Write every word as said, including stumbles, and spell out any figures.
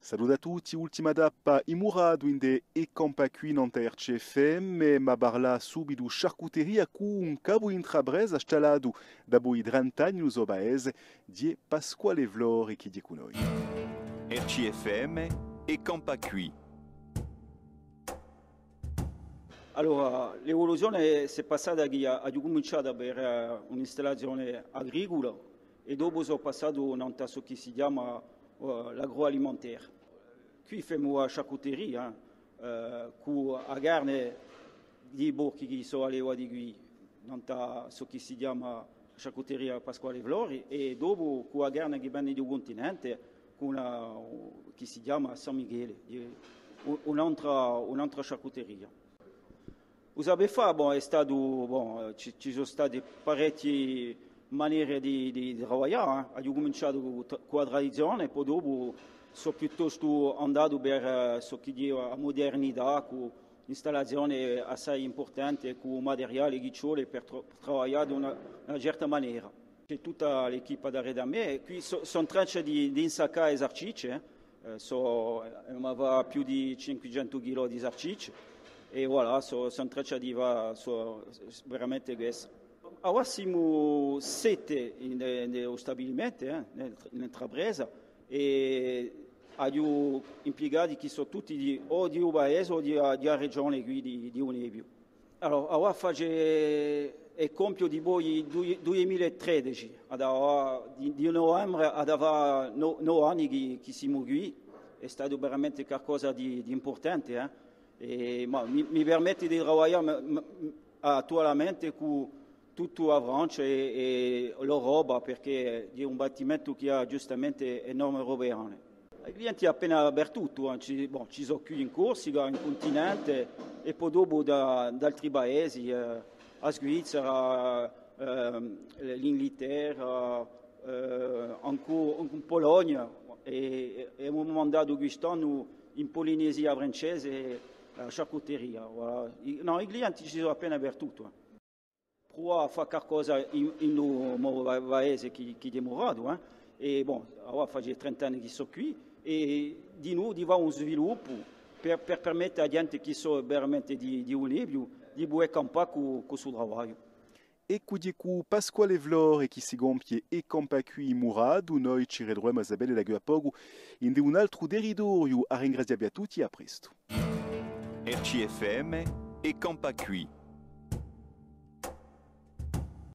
Salute à tutti, ultima tappa in Muratu ind'è È campà quì nant'à R C F M, ma parlà subitu sciarcuteria cù un capu d'intrapresa stallatu dapoi trent'anni in u so paese, ghjè Pasquale Flori chì ghjè cù noi. R C F M, È campà quì. Allora, l'evoluzione s'hè passata chì a-, aghju cuminciatu per, eh, un'installazione agricula è dopu sò passatu nant'à ciò chì si chjama, eh, l'agroalimentaire. Quì femu a sciarcuteria, eh, cù a carne di i porchi chì sò allevati quì, nant'à ciò chì si chjama sciarcuteria Pasquale Flori, è dopu cù a carne chì vene di u cuntinente, cù una, chì si chjama San Michele, u-, un'antra, un'antra sciarcuteria. U sapè fà, bon, hè statu, bon, ci, ci sò state parechje manere di, di, di travaglià, eh. Aghju cuminciatu cù, cù a tradizione, po dopu sò piuttostu andatu per, eh, ciò chì ghjè a mudernità, cù installazione assai impurtante, cù materiale chì ci vole per tra-, per travaglià d'una, una certa manera. Ci hè tutta l'equipa daretu à mè. Quì sò, sò in traccia di, di insaccà e sarcicce, eh. Eh, sò, eh, ma và più di cinquecentu chilò di sarcicce. È voilà, sò, sò in traccia di fà, sò veramente quessa. Avà simu sette in, in u stabilimentu, eh, in, in l'intrapresa, è aghju impiegati chì sò tutti di, o di u paese o di, di a regione quì di, di u Nebbiu. Allora, avà face, hè compiu dipoi dui, dui mila è tredeci, hà da, di, di nuvembre, hà da fà no-, nove anni chì, chì simu quì, hè statu veramente qualcosa di, di impurtante, eh. È, ma mi, mi permette di travaglià, m-, m-, attualmente cù tutta a Francia è, è l'Europa, perchè hè un battimentu chì hà ghjustamente e norme europeane. I clienti appena dapertuttu, eh, ci, bon, ci sò quì in Corsica, in cuntinente, è po dopu da, d'altri paesi, eh, a Svizzera, ehm, l'Inghilterra, eh, ancu, ancu in Pologna, è, è emu mandatu quist'annu in Polinesia Francese, eh, a sciarcuteria. Voilà. I, nò, i clienti ci sò appena dapertuttu, eh. Pruvà à fà qualcosa in, in u mo pa-, paese chì, chì dimuratu, eh. È bon, avà face trent'anni chì sò quì, è di novu di fà un sviluppu per, per permette à ghjente chì sò veramente di, di u Nebbiu di pudè campà cù, cù stu travagliu. Eccu, ghjè cù Pasquale Flori chì si compie È campà quì in Muratu, noi ci ritruvemu à sapè da quì à pocu in un altru territoriu, à ringrazià vi à tutti è à prestu. R C F M, È campà quì.